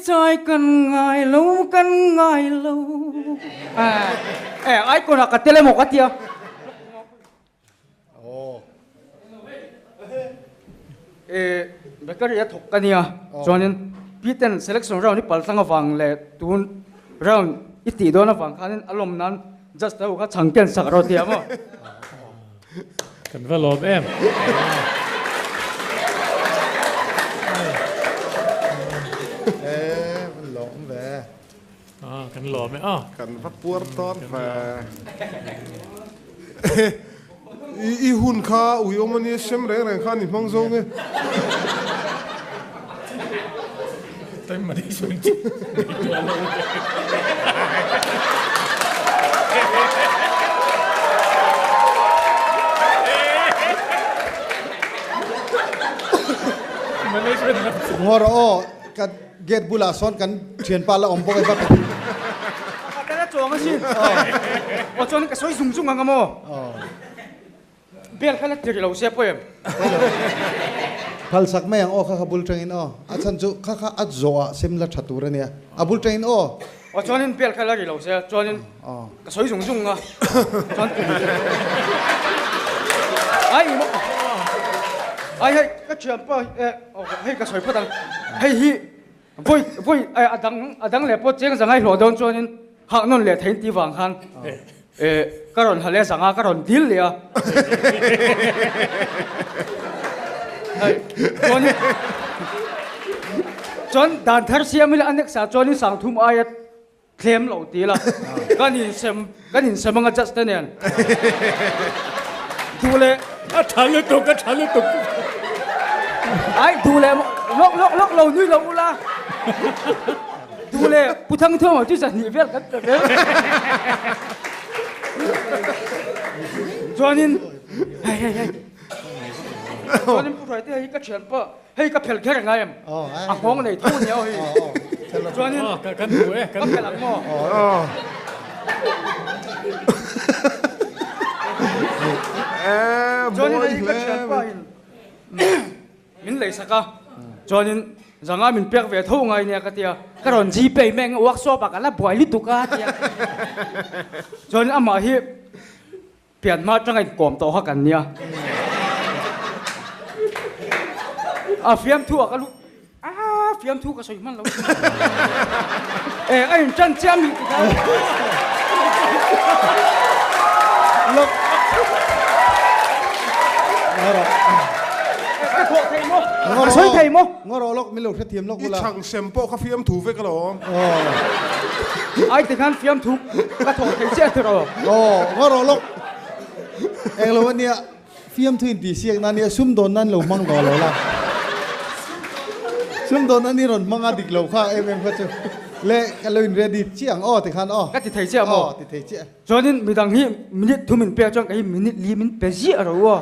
chai kan ngai lo kan ngai lo. Eh icon ah ka tel emaw ka tia. Eh bakery a thawk ka nia chuanin Piten selection round i pal tlang avang leh tun round i tih dawn avang khanin a lawm nan just ho kha chhang ken sak rawh tia maw. Kan va lawm em. Eh, van lawm ve. Ah, kan lawm e. Ah. Kan va puar tawn ve. I i hun kha ui awm ania sem reng reng kha ni hmang zawng e. Time management chu ngaihtuah lo ve. Management lam chu. Ngawr aw ka gate bulah sawn kan thianpa la awm bawk e va pe. Ka la chuang asin. Aw chuan ka sawi zung zung ang a maw? Bel kha la tir lo se pawh em? Phal sak mai ang aw kha kha bul tangin aw. A chhan chu kha kha a zawh ah sem la tha tur a nia. A bul tangin aw. Aw chuanin bel kha la ri lo se chuanin ka sawi zung zung a chuan tum ai ai hei ka thianpa aw hei ka sawi phawt ang hei hi Vawi vawi a dang a dang leh pawh cheng zangai hlawh dawn chuanin hah nawn leh thein tih vang khan eh ka rawn ha leh zanga ka rawn dil leh a. Hei chuanin chuan dan thar siam ila a next ah chuanin sangthum aia tlem lo ti ila kan insem kan insem anga judge te nen duh leh a tha lutuk a tha lutuk ai duh leh lawk lawk lawk lo nui lo ula duh leh pu thang thawng chu zahnih vel kan pe vel chuanin hei hei hei chuanin pu hruai te hei ka thian pawh Hei ka phel kher ngai em? A nghawng nei tho nia hei. Chuanin kan hmu e kan phel ang maw? Chuanin hei ka thianpa in min lei sak a. Chuanin zanga min pek ve tho ngai nia ka tia. Ka rawn Gpay mai ang workshop ah ka la buai lutuk a tia. Chuanin amah hi Pian hma atanga inkawm tawh kha kan nia. A fiamthu ah ka lu a fiamthu ka sawi hman lo. E a in tan chiah mi ti kha. Lok. Ka thawh thei maw? Ka sawi thei maw? Ngawrawh lawk min lo hrethiam lawk bula. I chhang sem pawh kha fiamthu vek alawm. Ai ti khan fiamthu ka thawh thei chiah tiraw. Aw ngawrawh lawk. Englo ania fiamthu in tih siak nan nia sumdawn nan lo hmang tawh lo la. Sumdawn nan i rawn hmang a dik lo kha em em kha chu. Le ka lo in ready chiah ang aw ti khan aw. Ka ti thei chiah maw? Aw ti thei chiah. Chuanin midang hi minute thum in pek chuan kei hi minute li min pe ziah ro aw.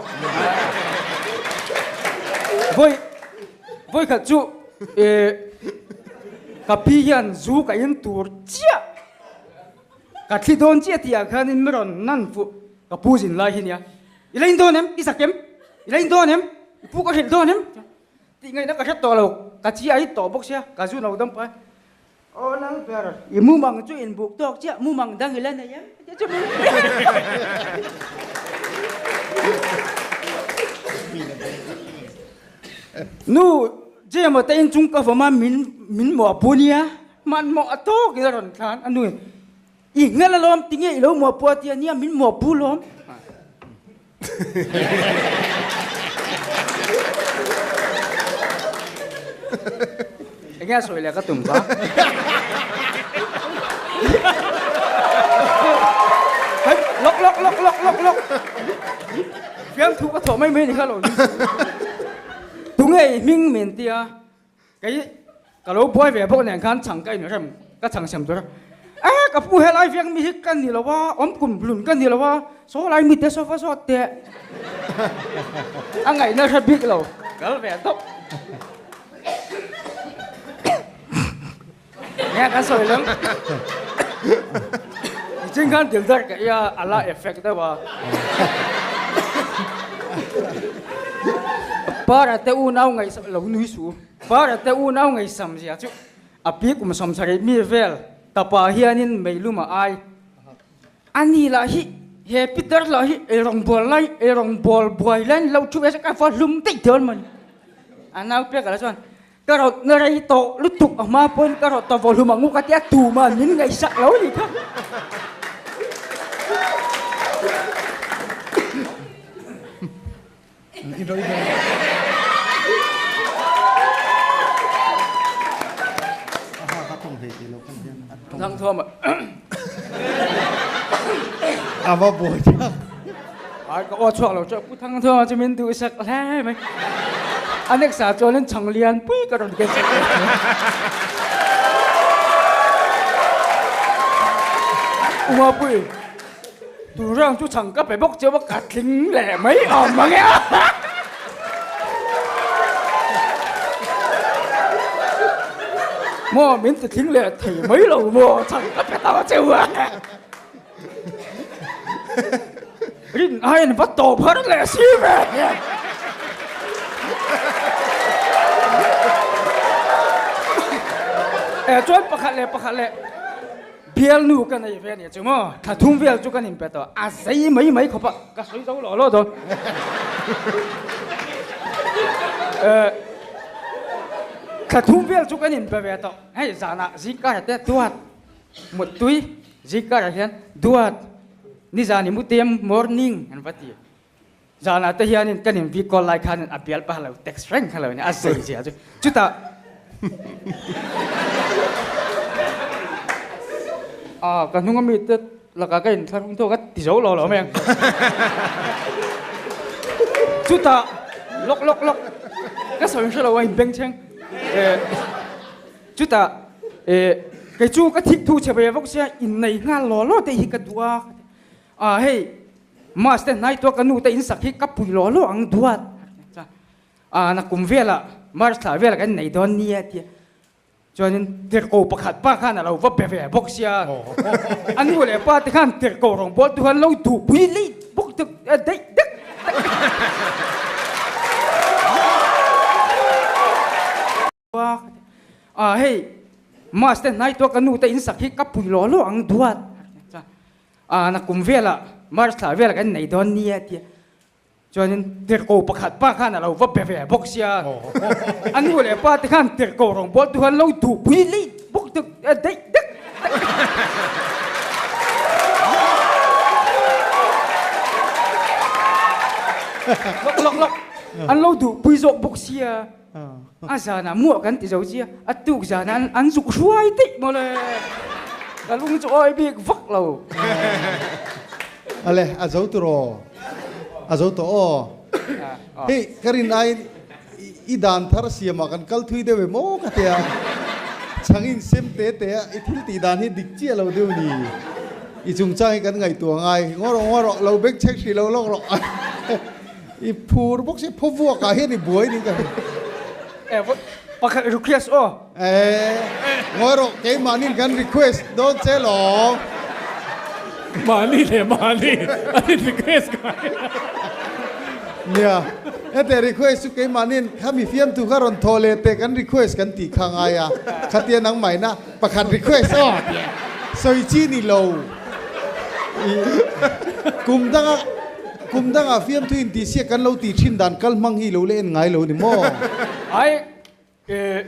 Vawi vawi khat chu eh ka pi hian zu ka in tur chiah ka thli dawn chiah tih ah khanin mi rawn nan fuh ka pu zin lai hi nia i la in dawn em i zak em i la in dawn em i pu ka hrilh dawn em tih ngaihna ka hre tawh lo ka chi a hit tawh bawk sia ka zu no dam pai Aw lal ber, i mumang chu in buk tawk chiah, mumang dang i la nei em? Tia chu min Nu, Jema te in chung ka vawm a, min min mawhpu nia, hmanhmawh a tawk in a rawn thlan a nu in, i nghal alawm, tinge i lo mawhpu a tia nia, min mawhpu lawm. Enge a sawi leh ka tum ka. Hei, lawk lawk lawk lawk lawk lawk. Fiamthu ka thawh mai mai ni kha lo ni. Tunge i hming min tia Kei ka lo buai ve bawk nen khan chhang ka inrem ka chhang sem tur a, e ka pu helai veng mi hi ka ni lo a, awm kum blun ka ni lo a, saw lai mite saw va zawt teh a ngaihna hre bik lo kal ve tawp. Nge kan sawi lem nichin khan dil dar ka ia a la effect deuh a. Para te unau ngaihsam lo nui suh para te unau ngaihsam zia chu. A pi kum 70 mi vel tapa hianin meilum a ai. A ni lah hi he Peter lah hi eirawng bual lai eirawng bual buai laiin lo thu ve se ka va hlum daih dawn mawni. A nau pek lah chuan ka rawt na rei tawh lutuk a hma pawhin ka rawt ta vaw hlum ang u ka tia tuman min ngaihsak lo ni kha. A va buai tak. Ai ka aw chhuak lo chu Pu Thangthuama chu min duhsak hle mai. A next ah chuan in chhang lian pui ka rawn ken sak. Umapui. Tun rang chu chhang ka pe bawk cheu a ka tling leh mai awm mang e a. Maw min ti tling leh thei mai lo maw chhang ka pe ta cheu a. Rin aiin va tawp har leh si ve. E chuan pakhat leh pakhat leh. Bialnu ka nei ve ania chu maw? Thla thum vel chu kan inpe tawh a zei mai mai khawp a, ka sawi zo lo lo dawn. Thla thum vel chu kan inpe ve tawh, hei zanah zingkarah te duat muttui zingkarah hian duat nizan i mutem morning an va ti. Zanah te hianin kan in vi call lai khanin a bial pah lo text reng kha lo ni a zei zia chu. Chutah a ka hnung ami te lakah ka inthlahrung thawk a ti zo lo lo mai ang. Chutah lawk lawk lawk ka sawi hre lo a inbengchheng. Chutah kei chu ka thik thu chhe ve vawk sia innei nghal law law te hi ka duh a. A hei Mas te hnai tuah ka nu te in sak hi ka pui law law ang duat a na kum velah March thla velah kan nei dawn nia tia chuanin tirhkoh pakhat pa khan a lo va be ve bawk sia a nu leh pa te khan tirhkoh rawngbawl tu khan lo duhpui lei bawk tuk daih dek A hei Mas te hnai tuah ka nu te in sak hi ka pui law law ang duat a na kum velah March thla velah kan nei dawn nia tia chuanin tirhkoh pakhat pa khan a lo va be ve bawk sia a nu leh pa te khan tirhkoh rawngbawl tu khan lo duhpui lei bawk tuk daih dek lawk lawk lawk an lo duhpui zawk bawk sia. A zanah muah kan ti zo chia, a tuk zanah an zuk hruai daih mawle. Ka lung chu awi bik vak lo. Ale, a zo turaw? A zo tawh aw. Hei, ka rin aiin i dan thar siamah kan kal thui deuh em aw ka tia. Chhangin sem te te a, i thil tih dan hi dik chiah lo deuh ni. I chungchang hi kan ngaihtuah ngai. Ngaw rawh, ngaw rawh, lo beng chhek hrih lo lawk rawh. I phur bawk si, phaw vuak ah hian i buai ning ka hria. Eh, pakhat request aw. Eh, ngawi rawh, keimahni kan request dawn che lawm. Mahni leh mahni an in request ngai. Nia, hete request chu keimahni khami fiamtu kha rawn thawh leh teh kan request kan tih kha ngai a, khatia nangmahina pakhat request aw tia sawi chi ni lo. I kum danga Kum dangah fiamthu intihsiak kan lo tih thin dan kal hmang hi lo la en ngai lo ni maw? Ai eh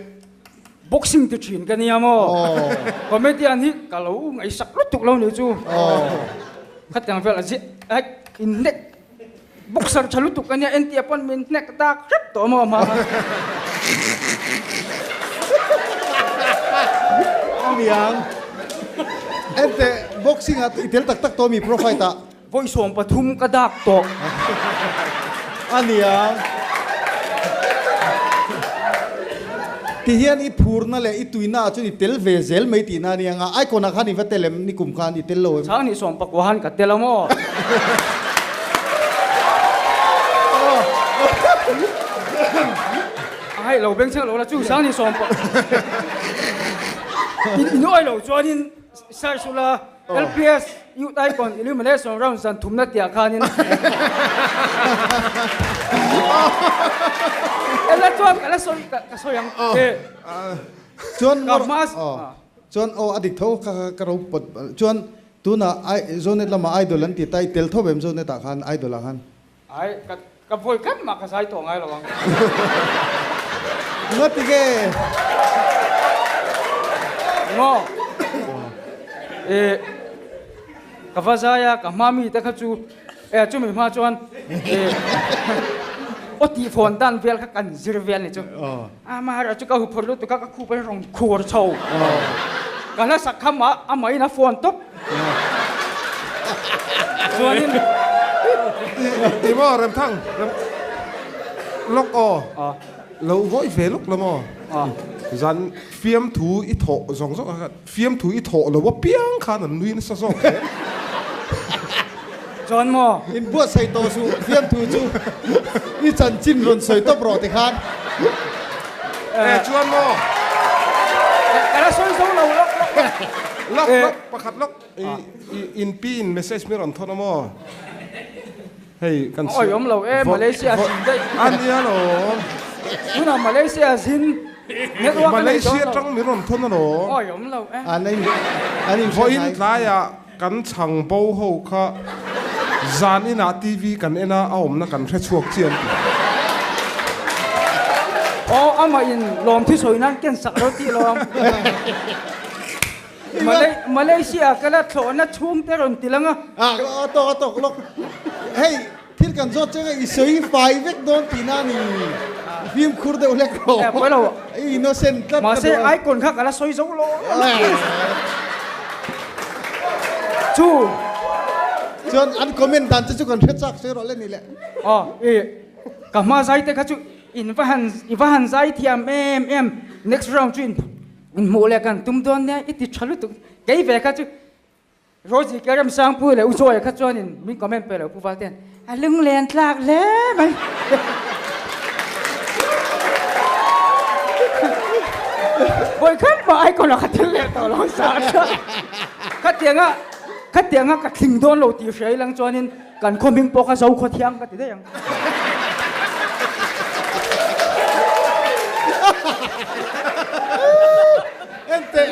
boxing ti thin ka nia maw? Comedian hi ka lo ngaihsak lutuk lo ni chu. Khatiang vel a ziah ai in hnek boxer tha lutuk ka nia entia pawn min hnek dak hrep tawh maw hma khan. Aniang ente boxing ah i tel tak tak tawh mi pro fight ah. Vawi 13 ka dak tawh. A nia. Tihian i phurna leh i tuina ah chuan i tel ve zel mai tihna a nia nga. Icon ah khan i va tel em? Nikum khan i tel lo em? Chang ni 14 han ka tel a maw? A haih lo beng chheng lo la chu sang ni sawm pa. In inuai lo chuanin search ula. LPS Youth Icon Illumination Round zan thumna tiah khanin Ela chuan ka la sawi ka sawi ang. Chuan chuan aw a dik tho kha ka ro pawt chuan tunah Zonet lamah idol an ti ta i tel tho em Zonet ah khan idol ah khan. Ai ka ka vawi khat mah ka zai tawh ngai lo ang. Ngati nge? Maw? Eh ka va zai a ka hma mi te kha chu eh chumi hma chuan eh aw tih fawn dan vel kha kan zir vel ni chu. Amaherawh chu ka huphurh lutuk a ka khup a rawn khur chho. Ka hla sak kha mah amahin a phone tawp. Chuanin Ti maw Remthang Rem lawk aw lo ngawi ve lawk la maw zan fiamthu i thawh zawng zawng kha fiamthu i thawh lo apiang khan an nui nasa zawk hle. Chuan maw? In buatsaih tawh suh fiamthu chu i chanchin rawn sawi tawp rawh tikhan. E chuan maw? Ka la sawi zo lo lawk lawk lawk. Lawk lawk pakhat lawk i in pi in message mi rawn thawn a maw? Hei kan Awi awm lo e Malaysia zin daih. A nia lawm. Tunah Malaysia zin network a nei dawn lo. Malaysia tang min rawn thawn a lawm. Awi awm lo e. An in an in Vawiin tlaiah kan chhang bo ho kha zan inah TV kan en a, a awmna kan hre chhuak chian ti. Aw amah in lawm thi sawi nan ken sak lo tih lawm. Malaysia ka la thlawhna chhung te rawn ti lang a. A tawk a tawk lawk. Hei thil kan zawt cheng a i sawi fai vek dawn tihna a ni. Fimkhur deuh hlek rawh. Eh pawi lo. I innocent tlat ka duh a. Mahse icon kha ka la sawi zo lo. Chu. Chuan an comment dan che chu kan hre chak sawi rawh le ni le. Aw i ka hma zai te kha chu in va han i va han zai thiam em em next round chu in Inhmuh leh kan tum dawn nia i ti tha lutuk. Kei ve kha chu Rosie ke Remsangpui leh Ujoy kha chuanin min comment pe lo Pu Valtean a lunglen tlak hle mai. Vawi khat mah icon ah ka tel leh tawh lo sa a. Khatianga khatianga ka thling dawn lo tih hria ilang chuanin kan khaw hming pawh kha zo khaw thiang ka ti daih ang. Enteh.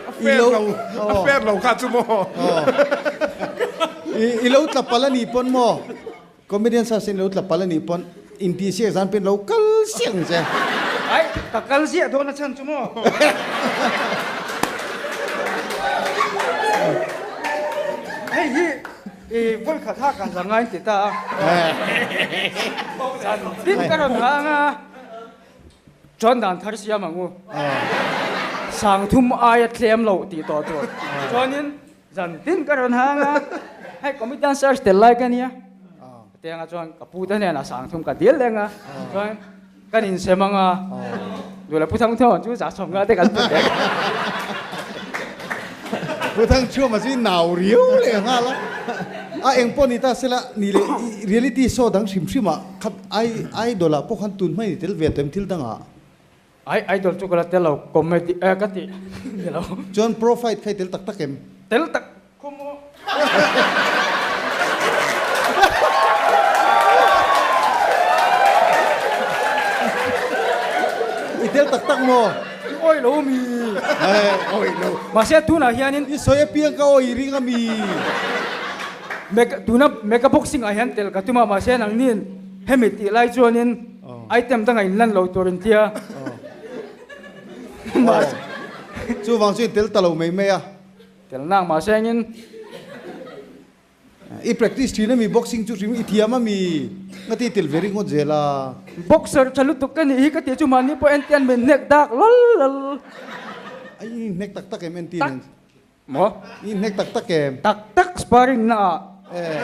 A fair lo, a fair lo kha chu maw. I lo tla pal a nih pawn maw? Comedian search in lo tla pal a nih pawn inti siak zan pawhin lo kal siak ang che. Ai, ka kal ziah dawn a chhan chu maw? Hei hi i vawi khat ha ka za ngai ti ta a. Zan tin ka rawn hang a, chuan dan thar siam ang u. Sangthum aia tlem lo tih tawh tur. Chuanin Zan tin ka rawn hang a, hei comedian search tel lai ka nia. Tianga chuan ka pu te hnenah sang thum ka dil leng a, chuan kan insem ang a, duhla Pu Thangthuama chu za sawm nga te kan put leh. Pu Thangthuama chu i nau riau leh nghal a, a eng pawh ni ta sela ni leh reality show dang hrim hrim ah khat idol ah pawh khan tun hmai ni tel ve tawh em thil dangah. Ai idol chu ka la tel lo comedy eh ka ti ni lo. Chuan pro fight kha i tel tak tak em? Tel tak khaw maw. I tel tak tak maw? I awi lo mi. Eh awi lo. Mahse tunah hianin. I sawi apiang ka awi ring a mi. Mega tuna mega boxing ah hian tel ka tum a mahse nangnin hemi tih lai chuanin. Item dangah in lan lo tur in tia. Chuvang chu in tel ta lo mai mai a. Tel nang mahse engin. I practice thin ami boxing chu hrim i thiam ami nga ti tel ve ringawt zel a. Boxer tha lutuk ka nih hi ka tih chu mahni pawh entian min hnek dak lal lal. A i hnek tak tak em entir nen. Maw? I hnek tak tak em? Tak tak sparring na ah. Eh.